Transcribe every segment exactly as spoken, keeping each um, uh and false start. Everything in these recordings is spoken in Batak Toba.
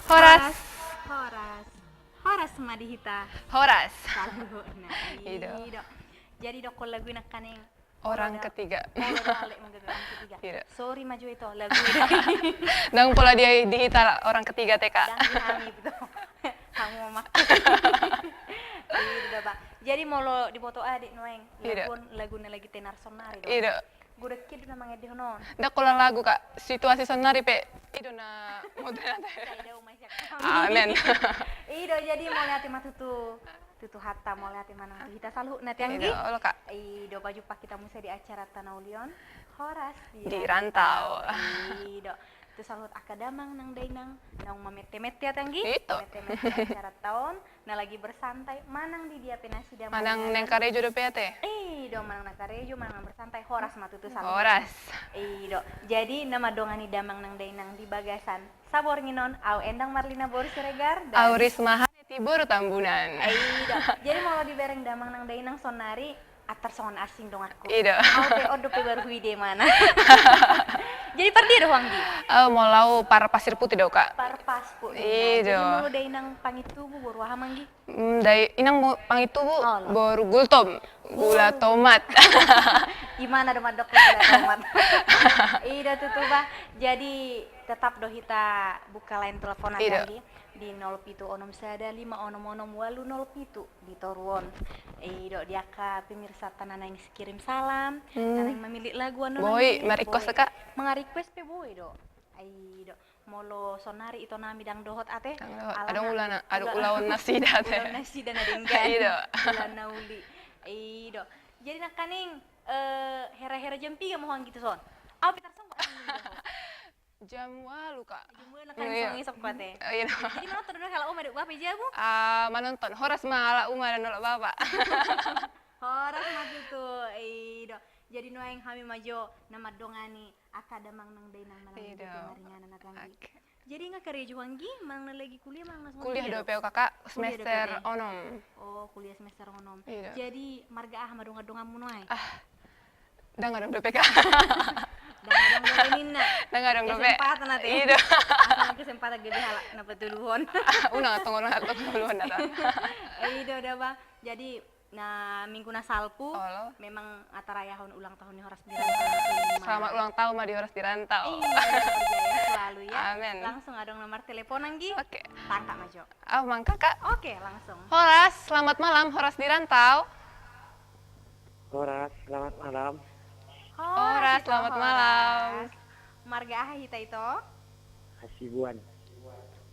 Horas. Horas. Horas ma di hita. Horas. Saluhutna. I do. I do. Jadi, dokkon lagu i nangkaning. Orang ketiga. Olo do, alek manggabe orang ketiga. I do. Sorry ma jo ito, lagu i do. Ndang pola di, di hita orang ketiga, T K. Ndang di hami, betul. Hamu mamak. I do, Bang. Jadi, molo diboto ahu, Dek, nuaeng. I do. Lagu on, lagu na lagi tenar sonari do. I do. Godang hian do na mangendehon on. Ndang holan lagu, Kak. Situasi sonari pe, i do na model na te. Amen. I do, jadi mauliate ma tutu. Tutu hata mauliate ma nang tu hita saluhutna, Tianggi. I do, olo, Kak. I do, pajumpang hita muse di acaranta na uli on. Horas di Rantau. I do. Tu saluhut angka damang nang dainang naung mamete-mete, Tianggi. I do. Mamete-mete acaranta on. Na lagi bersantai, manang di dia pe nasida. Manang na karejo dope ate. I do, manang na karejo, manang na bersantai, horas ma tutu saluhutna. Horas. I do. Jadi, na mandongani damang nang dainang di bagasan saborngin on, ahu Endang Marlina boru Siregar, dan ahu Risma Haneti boru Tambunan. I do. Jadi, molo dibereng damang nang dainang sonari, antar songon asing donganku. I do. Ahu pe on dope baru huida imana. Jadi, par dia do ho, Anggi? Oh, molo ahu par Pasir Putih do, Kak. Par Pasir Putih. I do. Jadi, molo dainang pangintubu, boru aha ma, Anggi? Mm, dai, inang mo-, pangintubu, olo, boru Gultom. Gula tomat. Imana do mandok gula tomat. I do tutu, bah. Jadi, tetap do hita buka line telepon, Anggi. I do. Di nol pitu onom sada lima onom onom ualu nol pitu di toru on. I do, di angka pemirsanta na naeng kirim salam, hmm, na naeng mamillit lagu, annon, boi, ma-request, boi, Kak. Manga-request pe boi do. I do. Molo sonari ito nami ndang dohot ate. Ndang dohot. Alana adong ula na, adong ula, ulaon nasida ate. Ulaon nasida na denggan. I do. Ulaon na uli. I do. Jadi nangkaning, eh, hera-hera jam piga ma ho, Anggi, tu son? Ahu pe tarsonggot nangkaning dohot. Jam ualu, Kak. Jam ualu nangkaning, iya, songon i songko ate. Oh, iya. Jadi manonton do halak uma dohot bapa i jabu? Ah, manonton. Horas ma halak uma dohot bapa. Horas ma tutu. I do. Jadi nuaeng hami ma jo na mandongani angka damang nang dainang manang, i do, di maringanan, Anggi. Oke. Jadi nga karejo, Anggi, manang na lagi kuliah, manang na songon dia do? Kuliah dope ahu, Kakak, semester onom. Oh, kuliah semester onom. I do. Jadi marga aha ma dongan-donganmu nuaeng? Ah, ndang adong dope, Kak. Ndang adong dope ninna. Ndang adong dope. Kesempatan ate. I do. Asal kesempatan gabe halak na patoluhon. Ah, unang tong, unang tong patoluhon ate. I do, da, bah. Jadi, na minggu na salpu, olo, memang tarayahon ulang tahun ni Horas di Rantau. Selamat ulang tahun ma di Horas di Rantau. Iya, berjaya selalu ya. Amin. Langsung adong nomor telepon, Anggi. Oke. Tangkap ma jo. Oh, mangkak, Kak. Oke, langsung. Horas, selamat malam, Horas di Rantau. Horas, selamat malam. Horas, selamat malam. Marga aha hita, ito? Hasibuan.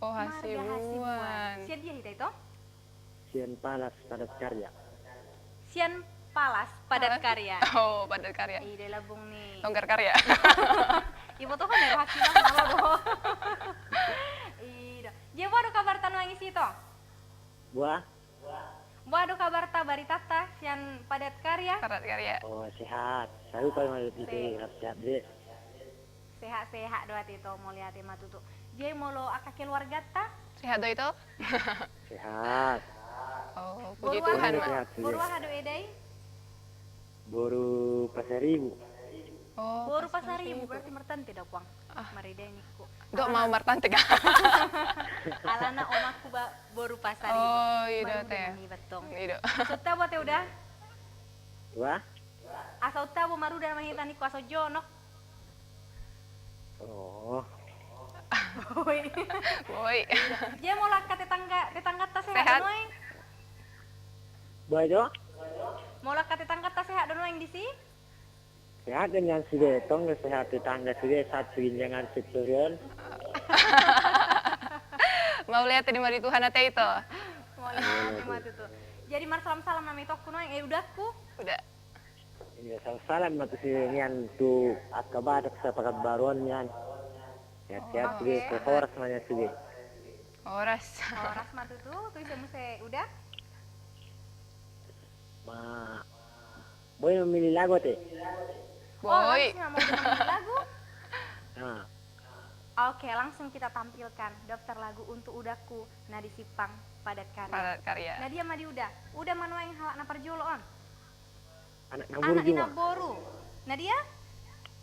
Oh, Hasibuan. Marga Hasibuan. Sian dia hita, ito? Sian Palas, Padat Karya. Sian Palas, Padat Karya. Oh, Padat Karya. I do, lambung ni Longgar Karya. Iboto ho ni rohangki, Bang, malo do. I do. Jadi boha do kabarta nuaeng i, ito? Boha? Boha do kabarta, baritanta sian Padat Karya? Padat Karya. Oh, sehat. Sarupa ma di, sehat, sehat be. Sehat-sehat do ate, ito, mauliate ma tutu. Jadi molo angka keluarganta? Sehat do, ito? Sehat. Oh, puji Tuhan. Boru aha do eda i? Boru Pasaribu. Oh, Boru Pasaribu, Pasaribu. Berarti martante do au, Puang. Ah. Marida ningku. Dok, alana mau martante, Kak. Alana omakku ba-, boru Pasaribu. Oh, i do ate. Marida ni, betul. I do. Aso tabo ate, uda? Wah? Aso tabo, marida ma hita ningku, aso jonok. Oh. Boi. Boi. Jadi molo angka tetangga, tetangganta sehat do nuaeng? Boi, jo? Molo angka tetangganta sehat do nuaeng disi? Sehat do nian sude, tong sehat tetangga sude, satu ginjangan setorion. Mauliate ma di Tuhan ate, ito. Mauliate ma tutu. Jadi marsalam-salam nama itongku nuaeng, eh, udakku. Uda. Iya, salam-salam ma tu si nian, tu angka Batak sa-Pekanbaru on nian. Sehat-sehat sude, horas ma nian sude. Horas. Horas ma tutu, tu ise muse, uda? Ma, boi memilih lagu ate? Boi. Oh, langsung mau memilih lagu? Nah. Oke, langsung kita tampilkan daftar lagu untuk udakku na di Simpang Padat Karya. Padat Karya. Na dia ma di uda? Uda ma nuaeng halak na parjolo on. Anak na burju. Anak na boru. Na dia?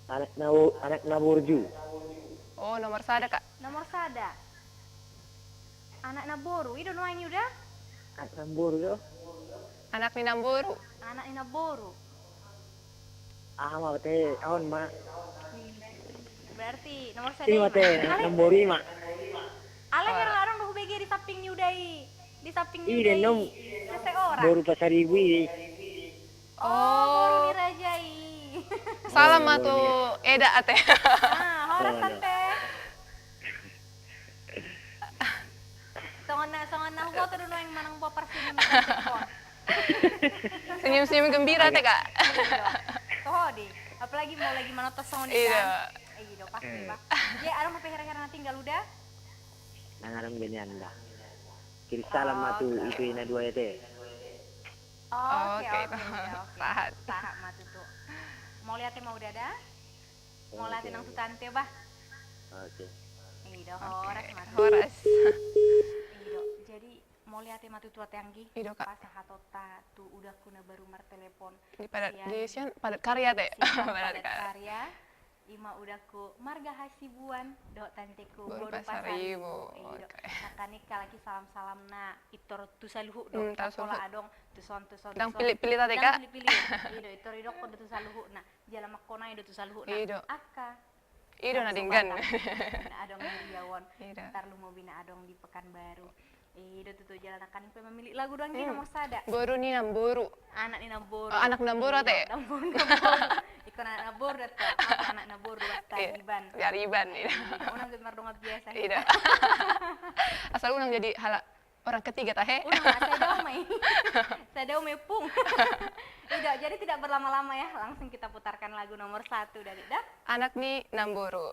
Anak na bo-, anak na burju. Oh, nomor sada, Kak. Nomor sada. Anak namboru, i do nuaeng, Yuda? Anak namboru do. Anak ni namboru. Anak ni namboru. Aha ma te, on ma. Berarti nomor sada i ma te, anak namboru i ma. Alai hera adong do hubege di samping ni Yuda i, di samping ni Yuda i. Seseorang. Boru Pasaribu i. Oh, boru ni raja i. Salam ma tu eda ate. Ah, horas ate. Songon na, songon na huboto do nuaeng manang boa parsenyum. Senyum-senyum gembira ate, Kak. Toho di. Apalagi molo lagi manonton songon i kan. Iyo, pasti bah. Jadi adong dope hera-hera na tinggal, Uda? Nang adong be nian da. Kirim salam ma tu ipena dua i ate. Oke, oke, oke. Sahat. Sahat ma tutu. Mauliate ma Uda da. Mauliate nang tu tante bah. Oke. I do, horas ma tutu. Horas. I do. Jadi mauliate ma tutu ate anggi. I do, Kak. Pasahatonta tu udangku na baru martelepon. Di Padat, di sian Padat Karya ate. Padat Karya. I ma udangku marga Hasibuan dohot tanteku boru Pasaribu. I do. Nangkaning halak i salam-salamna pintor tu saluhut do. Pola adong tu son, tu son, tu son. Ndang pilih-pilih ate, Kak. Ndang pilih-pilih. I do, pintor didokkon do tu saluhutna. Jala mangkonai do tu saluhutna. I do. Angka. I do na denggan. Na adong di Riau on. I do. Tarlumobi na adong di Pekanbaru. I do tutu, jala nangkaning pe mamilik lagu do anggi nomor sada. Boru ni namboru. Anak ni namboru. Oh, anak ni namboru ate. Namboru, namboru. Ingkon anak namboru da to. Anak namboru, Bang Tariban. Tariban, i do. Unang jadi mardongan biasa. I do. Asal unang jadi halak orang ketiga tahe. Unang, sai dao ma i. Sai dao ma i pung. I do, jadi tidak berlama-lama ya, langsung kita putarkan lagu nomor satu dari da. Anak ni namboru.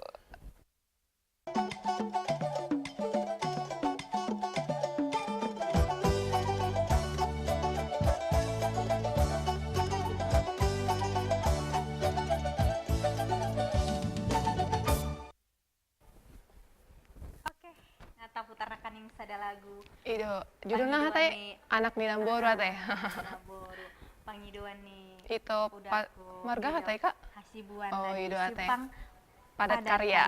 Oke, nga taputar nangkaning sada lagu. I do, judulna aha ate? Anak ni namboru ate. Anak ni namboru. Pangidoan ni ito, udangku, marga aha ate, Kak? Hasibuan. Oh, i do ate. Simpang Padat Karya.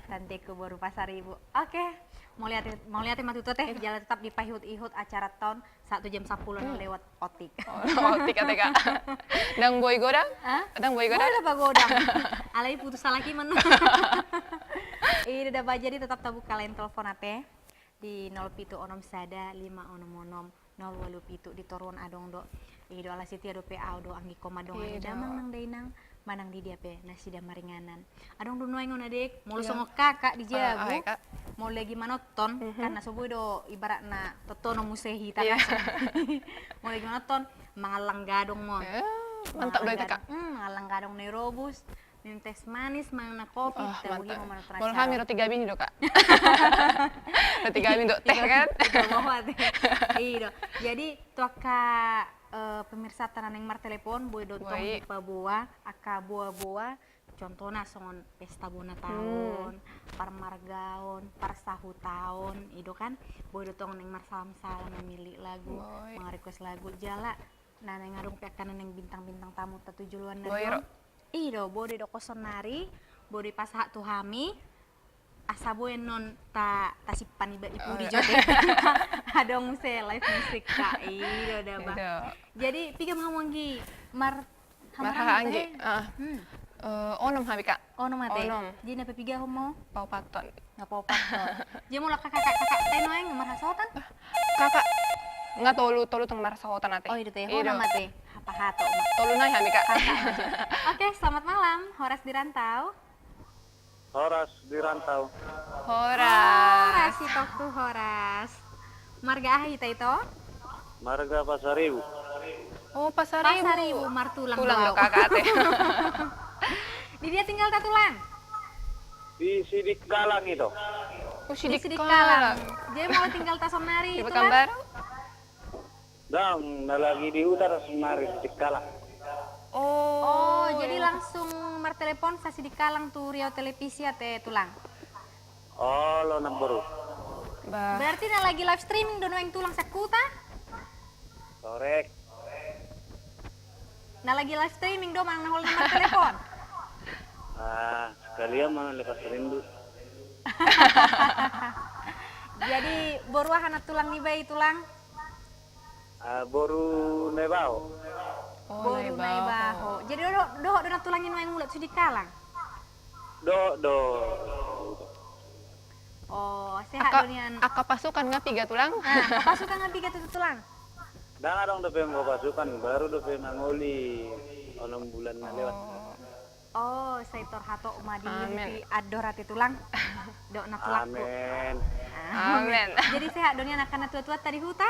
Tanteku boru Pasaribu. Oke. Mauliate, mauliate ma tutu ate, jala tetap dipaihut-ihut acaranta on sahat tu jam sampulu na lewat otik. Oh, otik ate, Kak. Ndang boi godang? Hah? Ndang boi godang? Boi do pagodang. Alai putus halak i ma. I do da bah, jadi tetap tabuka line telepon ate. Di nol pitu onom sada lima onom onom nol walu pitu, di toruan adong do. I do, ala sitia dope au do anggi, ho ma dongani damang nang dainang, manang di dia pe nasida maringanan. Adong do nuaeng on ate, molo songon kakak di jabu, molo lagi manonton, kan na so boi do ibaratna tontonon muse hita kan. Molo lagi manonton, mangallang gadong ma on. Mantap do ate, Kak. Mangallang gadong na i robus. Minum teh manis, mangan kopi, tabuhi ma manonton acara. Molo hami roti gabini do, Kak. Roti gabini do teh kan. I do. Jadi tu angka pemirsanta na naeng martelepon, boi do tong dipaboa angka boa-boa, contohna songon pesta bona taon, parmargaon, parsahutaon, i do kan. Boi do tong naeng marsalam-salam, mamilik lagu, mangarequest lagu, jala na naeng adong pe angka na naeng bintang-bintang tamunta tu joloan nari on. I do, boi do idokkon sonnari, boi do ipasahat tu hami, asa boi annon ta, tasimpan i, i pudi jo ate. Adong muse live music, Kak. I do da bah. Jadi piga ma hamu anggi, mar, marhaha anggi? Onom hami, Kak. Onom ate. Onom. Jadi na piga hamu? Paopathon. Na paopathon. Jadi molo kakak-kakak ate nuaeng marhasaotan? Kakak nga tolu, tolu tong marhasaotan ate. Oh, i do ate. Ho nama ate? Hapahato ma. Tolu nai hami, Kak. Oke, selamat malam. Horas di rantau. Horas di rantau. Horas. Horas, itongku, horas. Marga aha hita, ito? Marga Pasaribu. Oh, Pasaribu. Pasaribu, martulang do au. Tulang do kakak ate. Di dia tinggalta, tulang? Di Sidikalang, ito. Oh, Sidikalang. Di Sidikalang. Jadi molo tinggalta sonnari, tulang? Di Pekanbaru? Ndang, na lagi di huta do sonnari, Sidikalang. Oh, jadi langsung martelepon sa Sidikalang tu Riau Televisi ate, tulang? Olo, namboru. Bah. Berarti na lagi live streaming do nuaeng, tulang, sian huta? Korek. Na lagi live streaming do manang na holan martelepon? Ah, sekalian manang lepas rindu. Jadi, boru aha nantulang niba i, Tulang? Ah, boru Naibaho. Oh, boru Naibaho. Naibaho. Jadi, dohot, dohot do nantulang i nuaeng mulak tu Sidikalang? Dohot do. Oh, sehat do nian. Angka pasukan nga piga, Tulang? Ah, angka pasukan nga piga tutu, Tulang? Ndang adong dope anggo pasukan, baru dope mangoli onom bulan na lewat. Oh. Oh, sai tor hatop ma di, amen, di andor ate, Tulang. Dohot nantulangku. Amen. Amen. Amen. Jadi sehat do nian angka natuatuanta di huta?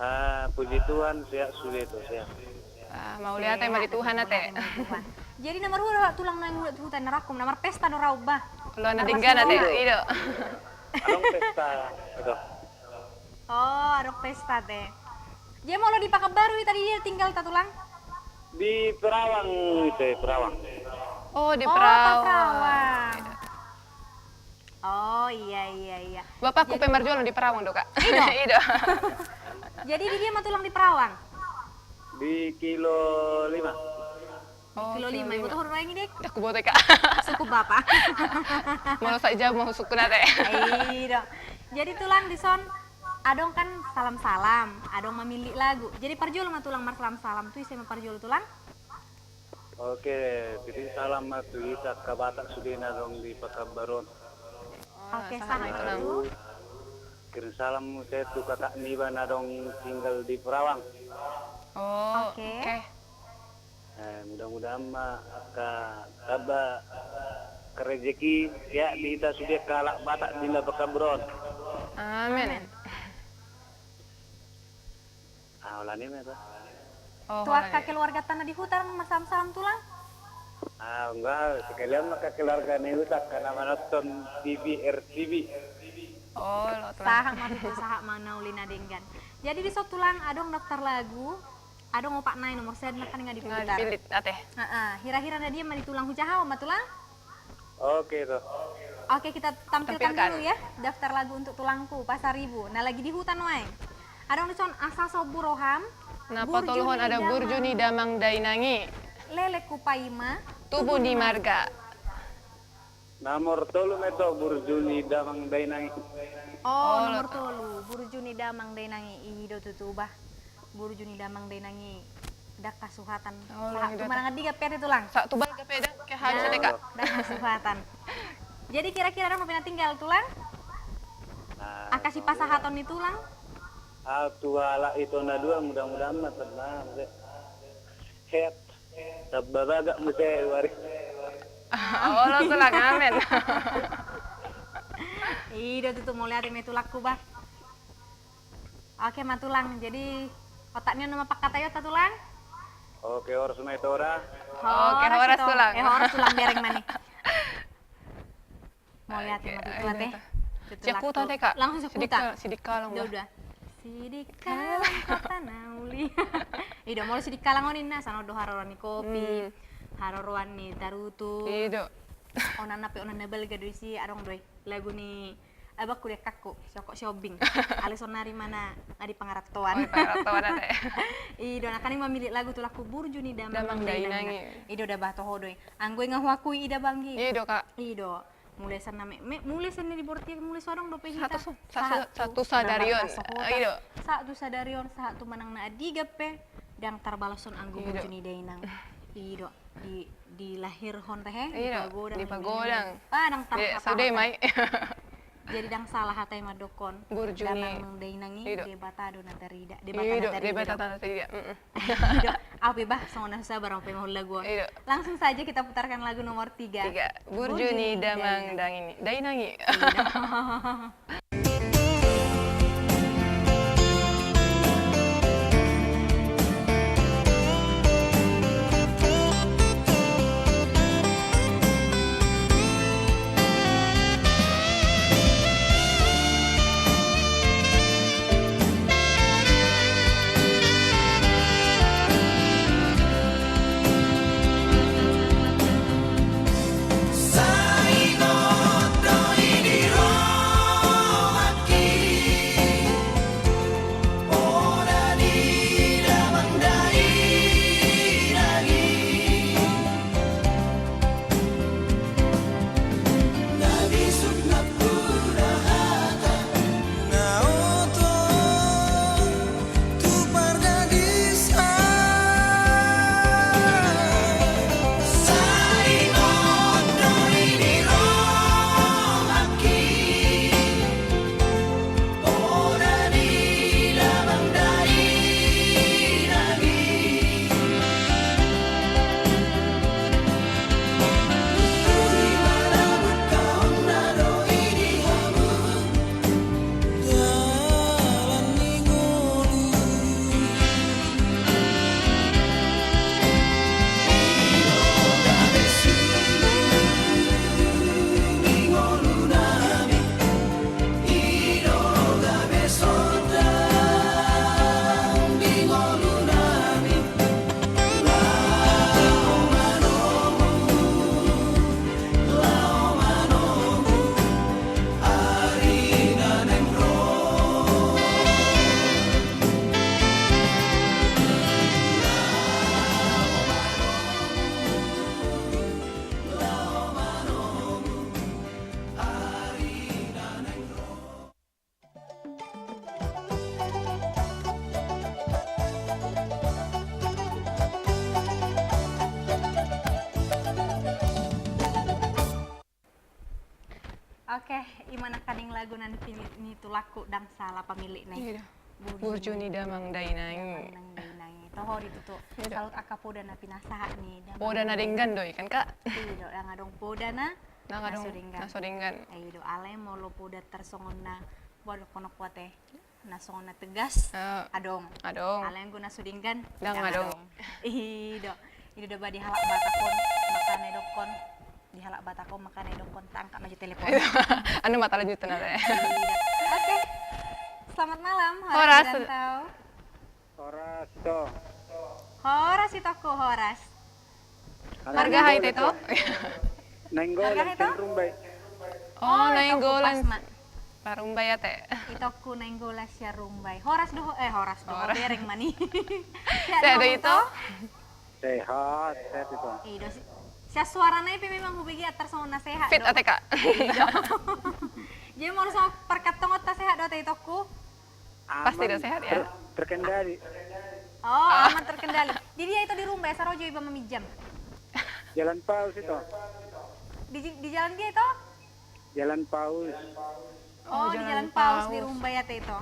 Ah, puji Tuhan, sehat sude tu, sehat. Ah, mauliate ma di Tuhan, ate. Sehat, mauliate ma di Tuhan. Jadi na marhua do, Tulang, nuaeng mulak tu huta, na rangkum, na marpesta do ra, bah? Olo, na denggan, ate. Ido. Adong pesta, ido. Oh, adong pesta, ate. Jadi molo di Pekanbaru i tadi dia tinggalta, Tulang? Di Perawang, ite, Perawang. Oh, di Perawang. Oh, Perawang. Oh, iya, iya, iya. Bapakku pe marjualan di Perawang do, Kak. Ido? Ido. Jadi di dia ma, Tulang, di Perawang? Di kilo lima. Oh, kilo lima. Kilo lima. Iboto ho do nuaeng i, Dek? Ndang huboto, Kak. Suku bapak. Molo saja mau suku nate. Ido. Jadi, Tulang, dison adong kan salam-salam, adong mamillit lagu. Jadi parjolo ma, Tulang, marsalam-salam tu ise ma parjolo, Tulang? Oke, titip salam ma tu hita angka Batak sude na adong di Pekanbaru on. Oke, sahat, Tulang. Kirim salam muse tu kakak niba na adong tinggal di Perawang. Oh, oke. Eh, mudah-mudahan ma angka tamba rejeki, ya, di hita sude angka halak Batak di na Pekanbaru on. Amin. Amin. Ah, holan i ma, Tulang. Oh, tu angka keluargata na di huta marsalam-salam, Tulang? Ah, enggak, sekalian ma angka keluarga na di huta, angka na manonton T V, R T V. Oh, olo, Tulang. Sahat ma tutu, sahat ma na uli na denggan. Jadi dison, Tulang, adong daftar lagu, adong opat nai, nomor sada nangkin nga diputar. Nga dipillit, ate. Heeh, hira-hira na dia ma di Tulang, hujahahon ma, Tulang? Oke, tuh. Oke, kita tampilkan dulu ya, daftar lagu untuk Tulangku Pasaribu. Na lagi di huta nuaeng. Adong dison Asa Sombu Roham, na patoluhon ada Burju ni Damang Dainang i. Lelengku Paima, Tubu ni Marga. Nomor tolu ma i, tuh, Burju ni Damang Dainang i. Oh, nomor tolu, Burju ni Damang Dainang i. Ido tutu, bah. Burju ni Damang Dainang i, ndang hasuhatan. Sahat tu manang andigan pe, ate, Tulang? Sahat tu balga pe, ndang, keharusan, Kak. Ndang hasuhatan. Jadi kira-kira adong dope na tinggal, Tulang? Angka sipasahaton ni Tulang? Ah, tu halak ito na dua, mudah-mudahan ma tamba muse. Sehat. Tamba bagak muse wari. Olo, Tulang, amin. Ido tutu, mauliate ma i, Tulangku, bah. Oke ma, Tulang, jadi otak ni on nama pangkataion ta, Tulang? Oke, horas ma i, Tora. Oke, horas, Tulang. Eh, horas, Tulang, bereng ma i. Mauliate ma tutu, ate. Siap huta, ate, Kak. Langsung siap huta. Sidikalang, bah. Udah. Sidikalang kota na uli. Ido, molo Sidikalang on ninna, songon do haroroan ni kopi, haroroan ni tarutung. Ido. Onan na pe, onan na balga do isi, adong do i. Lagu ni abangku dohot angkangku, si Oko Siombing. Alai saonari ma na di pangarantoan. Oh, di pangarantoan, ate. Ido, nangkin i mamillit lagu, Tulangku, Burju ni Damang Dainang i. Ido, da bah toho do i. Anggo i nga huakui i da, Bang, i. Ido, Kak. Ido. Mulai sian na metmet, mulai sian na di bortian, mulai so adong dope hita. Sahat tu sadari on. Ido. Sahat tu sadari on, sahat tu manang na andigan pe, ndang tarbalashon anggo Burju ni Dainang. Ido. Di, dilahirhon, rehe, dipagodang. Dipagodang. Bah, ndang tarhata-hata. Jadi ndang salah hata i mandokhon Burju ni Damang Dainang i, Debata do na tarida. Debata na tarida. Ido, au pe, bah, songon na so sabar au pe mangolu lagu on. Ido. Langsung saja kita putarkan lagu nomor tiga. Tiga. Burju ni Damang Dainang i. Dainang i. Ido. Oke, ima nangkaning lagu na nipillit ni tulangku, ndang sala pamillit na i. Burju ni damang dainang i. Damang dainang i. Toho di tutu. Salut angka poda na pinasahat ni damang. Poda na denggan do i kan, Kak? I do, ndang adong poda na so denggan. Ndang adong na so denggan. I do, alai molo poda tarsongon na, boha dohononku ate, na songon na tegas, adong. Adong. Alai anggo na so denggan, ndang adong. I do. I do, da ba di halak Batak on, makana didokkon, di halak Batak on makana didokkon tangkap ma jo telepon. Anu ma talanjutna ate. I do. Oke. Selamat malam, horas. Horas. Horas, Ito. Horas, Itongku, horas. Marga aha, Ito? Nainggolan sian Rumbai. Oh, Nainggolan. Pas ma. Rumbai ate. Itongku Nainggolan sian Rumbai. Horas do ho, eh, horas do ho, bereng ma nian. Sehat do, Ito? Sehat, sehat, Ito. I do, sian suarana i pe memang hubege tarsongon na sehat do. Fit ate, Kak. I do. Jadi molo songon parkantongonta, sehat do ate, Itongku? Pasti do sehat, ya? Terkendali. Oh, aman terkendali. Di dia, Ito, di Rumbai, asa ro jo iba maminjam? Jalan Paus, Ito. Di, di jalan dia, Ito? Jalan Paus. Oh, di Jalan Paus di Rumbai ate, Ito.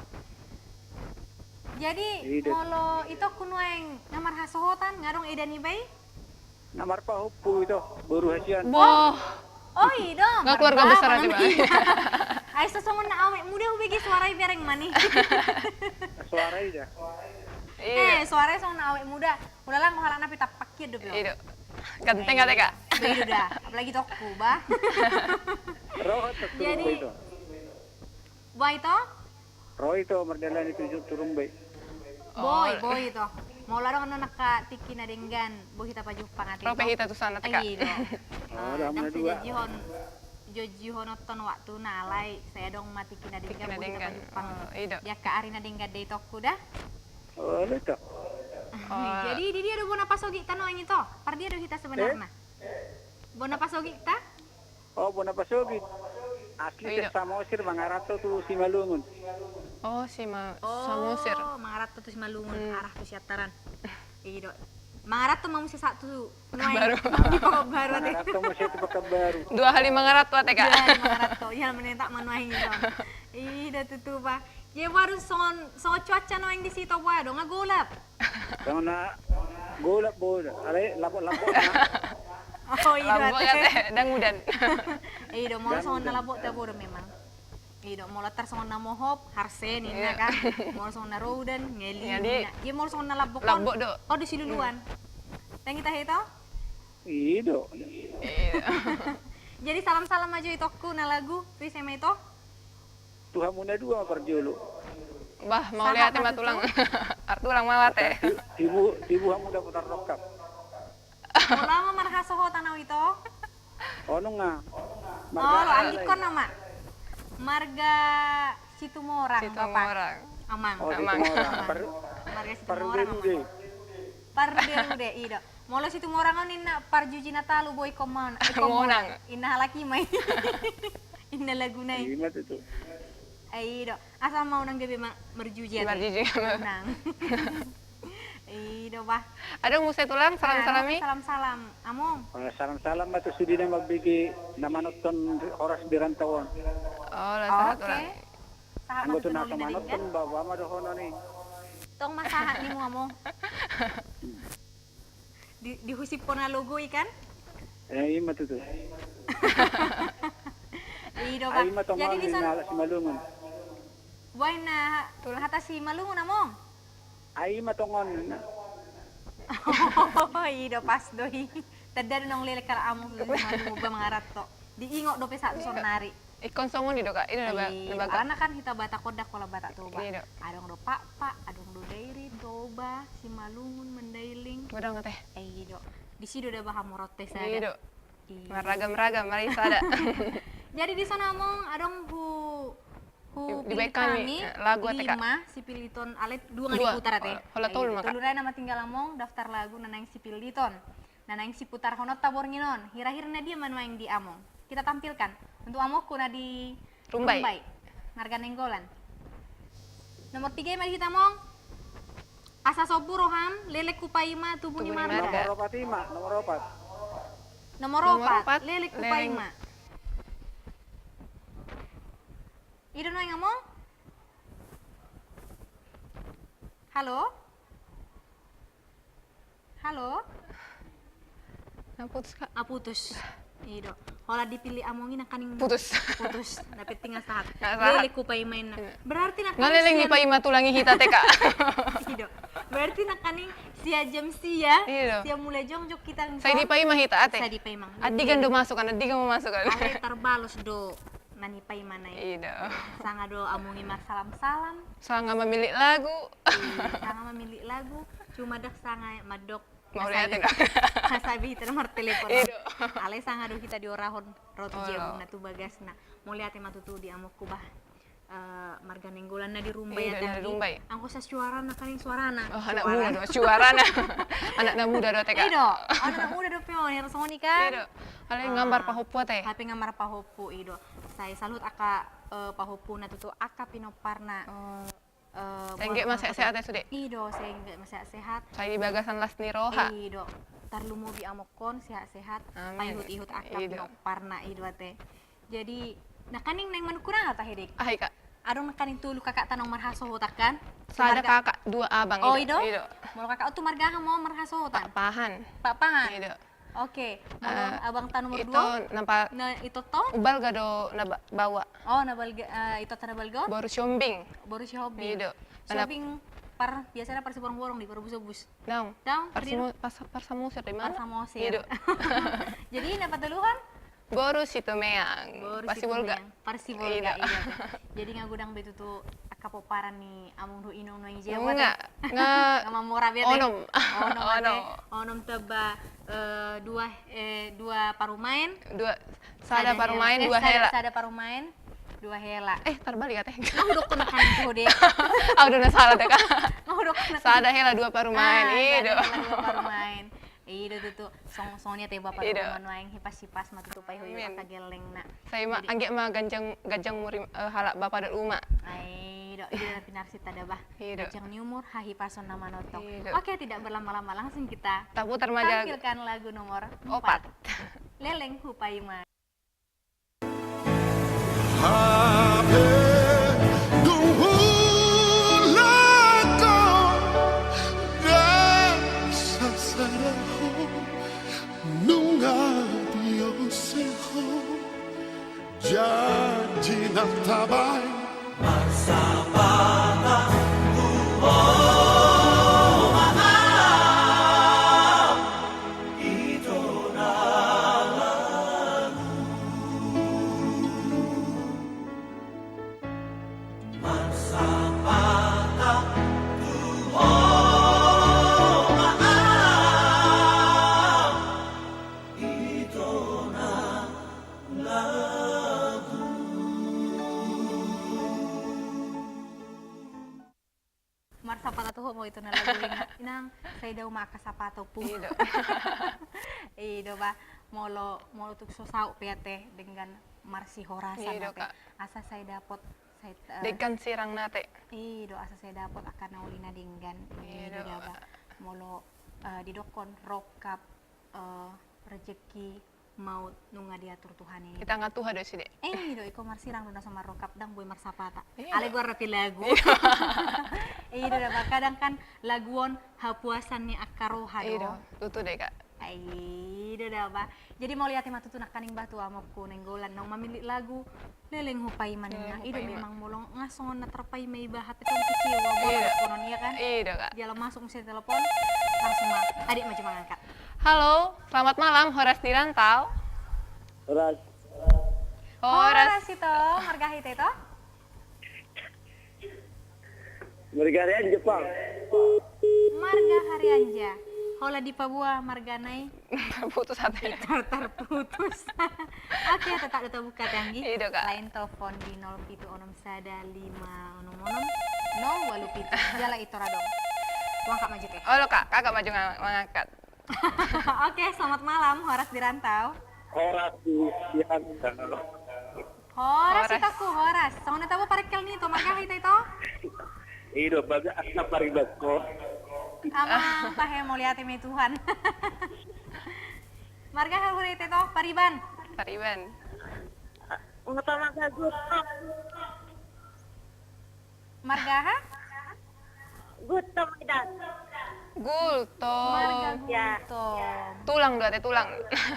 Jadi molo Itongku nuaeng na marhasohotan, nga adong eda niba i? Na marpahompu, Ito, boru hasian. Boh. Oh, i do. Nga keluarga besar ate, Bang. Ai so songon na awet muda hubege, suara i bereng ma nian. Suara i da. Eh, suara i songon na awet muda. Ulalang, halak na pe tampak i do, Bang. I do. Ganteng ate, Kak. I do da. Apalagi Itongku, bah. Ro ho tu Rumbai, Ito. Bah, Ito? Ro, Ito, mardalani tu Rumbai. Boi, boi, Ito. Molo adong annon angka tingki na denggan, boi hita pajumpang ate, Ito. Ro pe hita tu sana, ate, Kak. I do. Ndang pe janjihon, janjihononhon waktuna, alai sai adong ma tingki na denggan, boi hita pajumpang. I do. Di angka ari na denggan da, Itongku, da. Olo, Ito. Jadi di dia do bona pasogita nuaeng, Ito? Par dia do hita sebenarna? Bona pasogita? Oh, bona pasogit. Asli sian Samosir, mangaranto tu Simalungun. Oh, Sima-, Samosir. Oh, mangaranto tu Simalungun, arah tu Siantaran. I do. Mangaranto ma muse sahat tu nuaeng. Pekanbaru. Di Pekanbaru ate. Mangaranto muse tu Pekanbaru. Dua hali mangaranto ate, Kak. Dua hali mangaranto. Ia, menetak ma nuaeng, Ito. I do tutu, bah. Jadi boha do songon, songon cuaca nuaeng disi, Ito, boha do, nga golap? Songon na golap, boha do. Alai lambok-lambok na. Oh, i do ate. Lambok ate, ndang udan. I do, molo songon na lambok, tabo do memang. I do, molo tarsongon na mohop, harse ninna kan. Molo songon na ro udan, ngeli ninna. Jadi molo songon na lambok on, lambok do. Oh, di siluluan. Ndang i tahe, Ito? I do. Jadi salam-salam ma jo, Itongku, na lagu tu ise ma, Ito? Tu hamu na dua ma parjolo. Bah, mauliate ma tulang. Ar tulang mauliate. Tibu, tibu hamu dapotan rongkap. Molo au ma marhasohotan au, Ito? Nunga. Olo, andikkon nama. Marga Situmorang, Bapak. Amang. Oh, Situmorang. Marga Situmorang, Amang. Parderude. Parderude, i do. Molo Situmorang on ninna parjuji na talu, boi ingkon ma, ingkon monang. Inna halak i ma i. Inna laguna i. I ma tutu. Ai i do. Asa ma unang gabe ma-, marjuji ate. Marjuji. Unang. I do, bah. Adong muse tulang, salam-salami? Salam-salam, Among. Salam-salam ma tu sude na mambege na manonton Horas di Rantau on. Oh, sahat tulang. Oke. Sahat ma tu na manonton, bah, bah, ma dohonon i. Tong ma sahat nimu, Among. Di, dihusip ho na logo i kan? Eh, i ma tutu. I do, bah. Ai i ma tongon. Jadi di son-, na Simalungun. Boha na hata Simalungun, Among? Ai i ma tongon. I do, pas do i. Tanda do naung leleng halak Among tu Simalungun, bah, mangaranto. Diingot dope sahat tu saonari. Ingkon songon i do, Kak. I do na ba-, na baga. Alana kan hita Batak on ndang holan Batak Toba. I do. Adong do Pakpak, adong do Dairi, Toba, Simalungun, Mandailing. Godang ate. I do. Disi do da baha muratta sada. I do. Marragam-ragam, mari sada. Jadi di son, Among, adong hu-, hupillit hami lagu ate, Kak. Lima sipilliton, alai dua nga diputar ate. Holan tolu ma, Kak. Tolu nai nama tinggal, Among, daftar lagu na naeng sipilliton. Na naeng siputarhononta borngin on, hira-hira na dia ma nuaeng di Among. Kita tampilkan untuk Amongku na di Rumbai. Rumbai. Marga Nainggolan. Nomor tiga i ma di hita, Among. Asa sombu roham, leleng hupaima tubu ni marga. Nomor opat i ma, nomor opat. Nomor opat, leleng hupaima. I do nuaeng, Among? Halo? Halo? Na putus, Kak. Ah, putus. I do. Holan dipillit Among i nangkaning putus. Putus. Dapot tinggal sahat. Nggak sahat. Leleng hupaima inna. Iya. Berarti nangkaning leleng sian dipaima tulang i hita, Kak. I do. Berarti nangkaning sian jam sia. I do. Sian mulai jongjong hita. Sai dipaima hita, ate. Sai dipaima. Andigan do masukan, andigan do masukan. Ale tarbalos do na nipaima na i. I do. Sanga do Among i marsalam-salam. Sanga mamillit lagu. Iya, sanga mamillit lagu. Cuma ndang sanga mandok. Mauliate, Kak. Asa be hita na martelepon. I do. Alai sanga do hita diorahon ro tu jabuna, tu bagasna. Mauliate ma tutu di amongku, bah. Eh, marga Nainggolan na di Rumbai. I do, na di Rumbai. Anggo sasuara nangkaning suarana. Oh, anak muda do suarana. Anak na muda do, Kak. I do. Anak na muda do pe on, songon i kan. I do. Alai nga marpahompu, ate. Hape nga marpahompu, i do. Sai saluhut angka, eh, pahompuna tutu angka pinomparna. Oh. Eh, sai anggiat ma sehat-sehat, ate, sude. I do, sai anggiat ma sehat-sehat. Sai di bagasan las ni roha. I do. Tarlumobi amongkon sehat-sehat. Amin. Paihut-ihut angka pinomparna, i do, ate. Jadi, nangkaning naeng manungkun aha tahe, Dek? Aha i, Kak? Adong nangkaning tolu kakakta naung marhasohotan kan? Sada kakak, dua abang. Oh, i do? I do. Molo kakak on tu marga aha ma marhasohotan? Pakpahan. Pakpahan. I do. Oke, molo abangta nomor dua? Ito, na pa-, na ito to? Balga do na ba-, baoa. Oh, na Balga, eh, ito ta na Balga on? Boru Sihombing. Boru Sihombing. I do. Sihombing par-, biasana parsiborong-borong di, parobus-obus. Daong. Daong, Parsimu-, Pas-, Parsamosir di mana? Parsamosir. I do. Jadi, na patoluhon? Boru Situmeang. Boru Parsibolga. Situmeang. Parsibolga, i do. I do. Jadi nga godang be tutu angka pomparan ni among dohot inong nuaeng i, Jawa, nga, nga mamora be, ate. Onom. Onom, ate. Onom. Onom tamba, eh, dua, eh, dua parumaen. Dua, sada parumaen, eh, dua hela. Sada parumaen, dua hela. Eh, tarbalik, ate. Nga hudokkon nangkaning tu ho, Dek. Au do na sala, Kak. Nga hudokkon nangkaning. Sada hela dua parumaen. Ah, i do. Sada hela dua parumaen. I do tutu, song-, songon i ate, bapak dohot inong nuaeng, hipas-hipas ma tutu paihut-ihut angka gellengna. Amin. Sai ma, anggiat ma ganjang, ganjang umur, eh, halak bapa dohot uma. Ai do, i do na pinarsinta da, bah. I do. Ganjang ni umur, hahipason na manongtong. I do. Oke, tidak berlama-lama, langsung kita tampilkan lagu nomor opat. Opat. Leleng Hupaima. Hape dung huulak ho, ndang sasada ho, nunga diose ho janji na tabaen. Marsapata tu ho ma au. Ito na lagu. Marsapata tu ho ma au. Ito na lagu. Marsapata tu ho ma au, ito na lagu, inang. Inang, sai dao ma angka sapatu pu. I do. I do, bah, molo, molo tung so saut pe ate, denggan marsihorasan ate. I do, Kak. Asa sai dapot, sai, eh, denggan sirang na ate. I do, asa sai dapot angka na uli na denggan. I do, bah. I do, bah. Molo, eh, didokkon rongkap, eh, rejeki, maut nunga diatur Tuhan i. Di tangan Tuhan do sude. Eh, i do, ingkon marsirang do na so marrongkap, ndang boi marsapata. I do. Alai goarna pe lagu. I do. I do, da, bah, kadang kan lagu on hapuasan ni angka roha do. I do, tutu do i, Kak. I do, da, bah. Jadi mauliate ma tutu nangkaning, bah, tu amongku Nainggolan naung mamillit lagu Leleng Hupaima ninna. Leleng Hupaima. I do memang molo nga songon na tarpaima iba hape tong kecewa, bola. I do. Dohonon, iya kan? I do, Kak. Jala masuk muse telepon, langsung ma, adik maju mangangkat. Halo, selamat malam, Horas di Rantau. Horas. Horas. Horas ito, marga aha ito? Marga Harianja, Pang. Marga Harianja. Holan dipaboa marga na i. Tarputus ate. Tar-, tarputus. Oke, tetap do tabuka ate, anggi. I do, Kak. Lain telepon di nol pitu onom sada lima onom onom nol walu pitu. Jala i tor adong. Huangkat maju, Kak. Olo, Kak, kakak maju nga-, mangangkat. Oke, selamat malam, Horas di Rantau. Horas di, di Rantau. Horas. Horas ito, Kak, horas. Songon na tabo parengkel ni ito, marga aha ito? I do, Bagas, asal Pariban, Kak. Amang, tahe, mauliate ma i tu Tuhan. Marga aha huria ito, Pariban? Pariban. Unga tama gagu. Marga aha? Gultom, Eda. Gultom. Marga Gultom. Tulang do ate, tulang.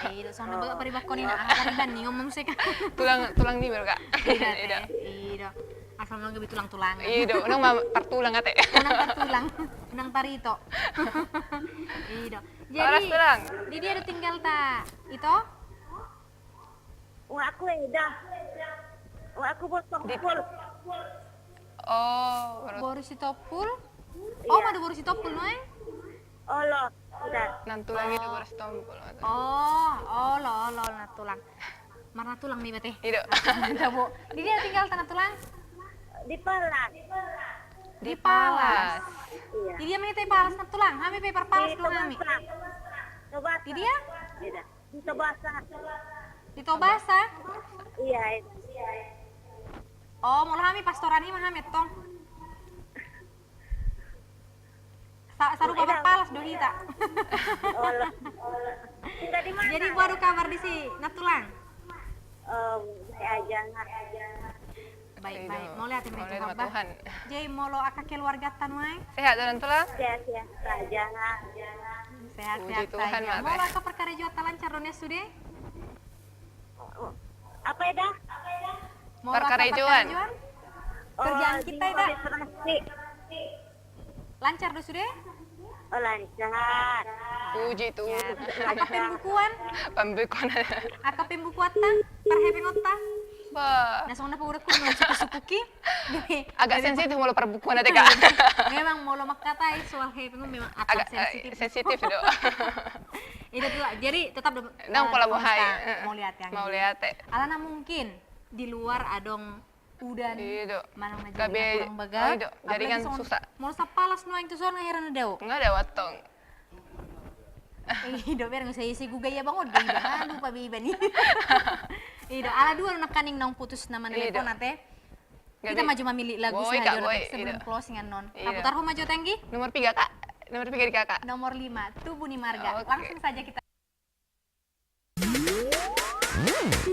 I do, songon na bagak paribakkon i na, aha pariban ni ngomong seka. Tulang, tulang ni berga. I do ate. I do. Asal nang gabe tulang-tulang. I do, unang ma partulang ate. Unang partulang, unang parito. I do. Jadi, di dia do tinggalta, Ito? Uakku, Eda. Uakku Boru Sitompul. Oh, Boru Sitompul? Oh, ma do Boru Sitompul nuaeng? Olo, Eda. Nantulang i do Boru Sitompul. Oh, olo, olo, nantulang. Marnantulang ma iba ate. I do. Di dia tinggalta nantulang? Di Palas. Di Palas. Iya. Di dia ma hita di Palas nantulang? Hami pe Parpalas do hami. Di dia? Di Tobasa. Di Tobasa? Iya, iya. Oh, molo hami pastoran i ma hami tong. Sa-, sarupa Parpalas do hita. Jadi boha do kabar disi, nantulang? Baik, baik. Mauliate ma Tuhan. Jadi molo angka keluargata nuaeng? Sehat do nantulang? Sehat, sehat saja. Sehat, sehat saja. Molo angka parkarejoanta lancar do nian sude? Apa, Eda? Molo angka parkarejoan? Kerjaan kita, Eda. Lancar do sude? Oh, lancar. Puji Tuhan. Angka pembukuan? Pembukuan. Angka pembukuanta, parhepengonta? Bah. Na songon na paura ku, na suku-suku ki. Agak sensitif molo parbukuan ate ka. Memang molo mangkatai soal hepeng memang agak sensitif do. I do tulang, jadi tetap do. Ndang pola boha i. Mauliate. Alana mungkin di luar adong udan, manang na jadi kurang bagak. Jadi kan susah. Molo sapalas nuaeng tu son nga heran dao. Nga dao antong. I do, bereng sai isi guga ia bangun do iba, lupa be iba ni. I do, ala dua nangkaning naung putus na manelepon ate. Hita ma jo mamillit lagu sahali on ate sebelum closing annon. Taputarhon ma jo ate anggi. Nomor piga, Kak? Nomor piga di Kakak. Nomor lima, Tubu ni Marga. Langsung saja kita.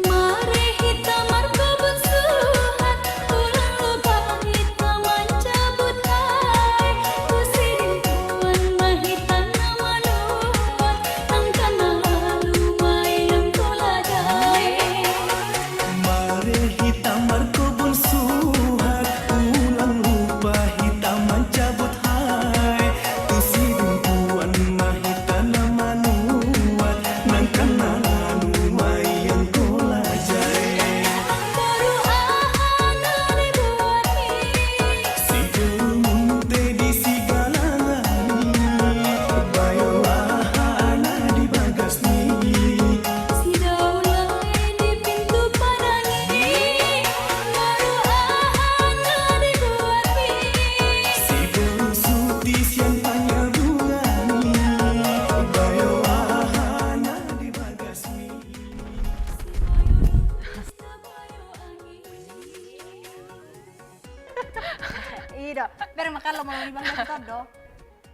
Mari hita markobun suhat, ulang lupa hita mancabut hai. Tu sidung tuan ma hita na manuat, angka na lalu ma i angka lagai. Mari hita markobun suhat, ulang lupa hita mancabut hai. Tu sidung tuan ma hita na manuat, nangkan na lalu ma i angka lagai. Baru aha na dibuat i? Sigerumun te di sigalangan i, bayo aha na di bagas ni. Sidaulang i di pintu padan i, baru aha na dibuat i? Siborusut i sian panyabungan i, bayo aha na di bagas ni. I do, bereng ma kalau mau di bangga kita do.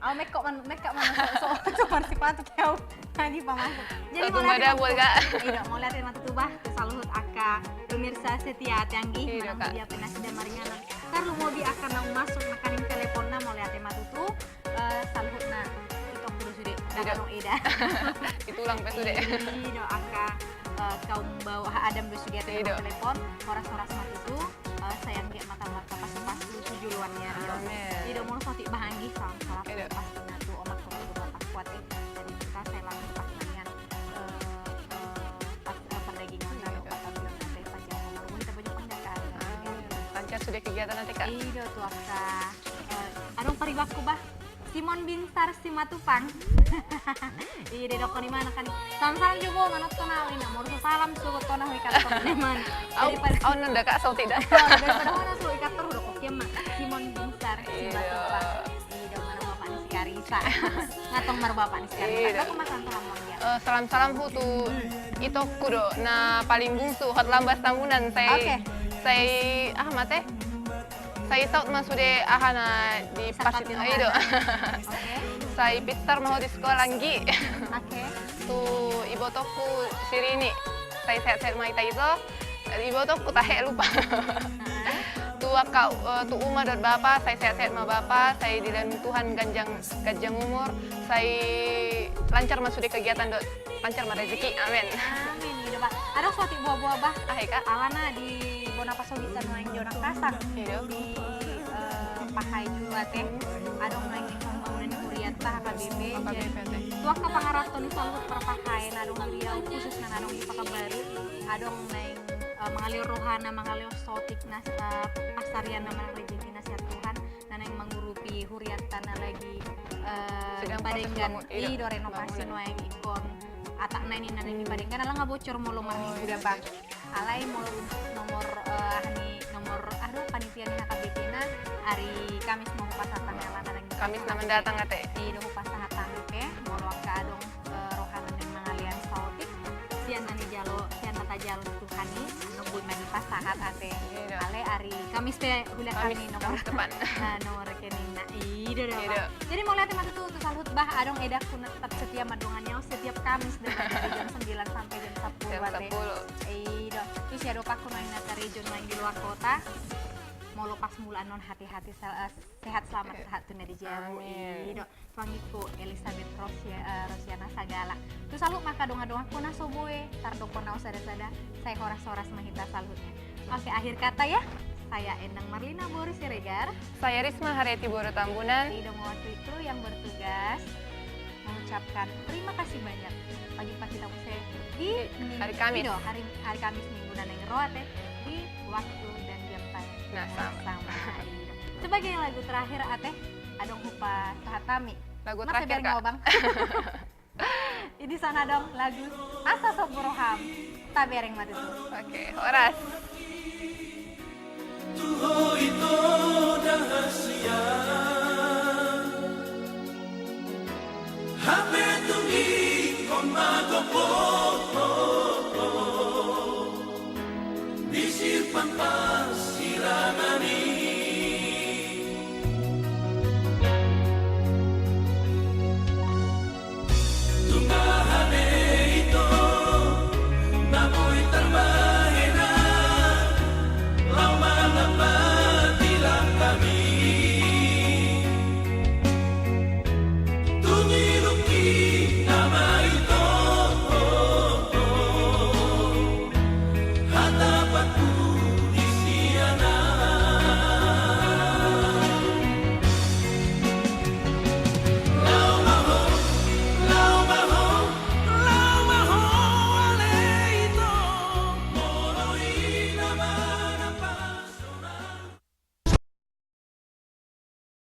Au mekko man, mekko man so, so, so marsipatu ke au. Lagi pamasuk. Jadi mauliate ma tutu bah tu saluhut angka pemirsa setia ate anggi, manang dia pe na sudah maringanan. Tarlumobi angka naung masuk nangkaning teleponna, mauliate ma tutu. Saluhutna itongku do sude, dang adong Eda. Itulang pe sude. I do angka kaum baoa Adam do sude ate na telepon. Horas-horas ma tutu. Sai anggiat ma tambar pasupasu tu joloan ni ari on. Amin. I do molo saotik bah anggi, salam-salam pasti na tu omak, keluarga, bapak kuat i. Jadi kita sai langsung pas nian pas pardagingon lalu pas pardagingon ate, pas jalan lalu kita banyak panggakan. Amin. Lancar sude kegiatan ate ka. I do tu angka adong paribanku bah. Simon Binsar Simatupang. I do, didokkon i ma nangkaning. Salam-salam jo bo, manonton au, ina. Molo so salam, so bottona ho i kantor, leman. Au nanda ka, saotik da. Daripada ho na so i kantor, hudok hokian ma. Simon Binsar Simatupang. I do, manang bapak ni si Karisa. Nga tong marbapak ni si Karisa. Salam-salam tu itongku do na paling bungsu, hot lambas Tambunan, sai, sai aha ma ate. Sai saut ma sude aha na di pasit, i do. Sai pintar ma ho di sekolah anggi. Tu ibotongku si Rini, sai sehat-sehat ma hita ito. Ibotongku tahe lupa. Tu Tuak kau, eh, tu uma dohot bapa, sai sehat-sehat ma bapa, sai dilehon Tuhan ganjang, ganjang umur, sai lancar ma sude kegiatan dohot lancar ma rezeki. Amin. Amin, i do bah. Adong saotik boa-boa bah. Ah, i ka. Alana di bona pasogit nuaeng di Onak Kasang. I do. Di, eh, Pahai julu ate. Adong nuaeng ingkon mangurupi hurianta H K B P. H K B P, jadi ate. Tu angka pangarahutna saluhut parpahaen adong di Riau, khususna na adong di Pekanbaru. Adong nuaeng, eh, mangalehon rohana, mangalehon saotik na, eh, pansarian na manang rezeki na sian Tuhan. Na naeng mangurupi hurianta na lagi, eh, sedang proses dipadenggan, bangun-, i do, renovasi bangunan. Nuaeng ingkon atakna i na naeng dipadenggan, ala nga bocor molo marminggu da bah. Alai molo nomor, eh, aha ni, nomor, aha do, panitia ni H K B P na, ari Kamis ma hupasahat hami alana naeng Kamis na mendatang ate. I do hupasahat hami pe, molo angka adong eh, rohana naeng mangalehon saotik, sian na nijalo, sian na tajalo Tuhan i, nungnga boi ma dipasahat ate. I do. Alai ari Kamis pe hulehon hami nomor, Kamis depan. Eh, nomor rekeningna. I do, i do bah. Jadi mauliate ma tutu tu saluhut bah, adong edakku na tetap setia mandongani au setiap Kamis dari jam sembilan sampai jam sepuluh ate. Jam sepuluh. I do. Tusi adopangku nuaeng na tarejo nuaeng di luar kota. Molo pas mula annon hati-hati sel-, eh, sehat selamat, eh, sehat tu na di jabu. Amin. I do. Panggilku Elizabeth Rosia-, eh, Rosiana Sagala. Tu saluhut ma angka dongan-donganku na so boi tardokkon au sada-sada, sai horas-horas ma hita saluhutna. Oke, akhir kata ya. Saya Endang Marlina boru Siregar. Saya Risma Hareti boru Tambunan. I do mewakili kru yang bertugas mengucapkan terima kasih banyak. Pagi-pagi langsung di hari Kamis. I do, hari, hari Kamis minggu na naeng ro ate, di waktu dan jam tayang. Nah, sama. Sama, i do. Sebagai lagu terakhir ate, adong hupasahat hami. Lagu terakhir, Kak. Masa bereng mau, Bang? Di sana adong lagu Asa Sombu Roham. Tabereng ma tutu. Oke, horas.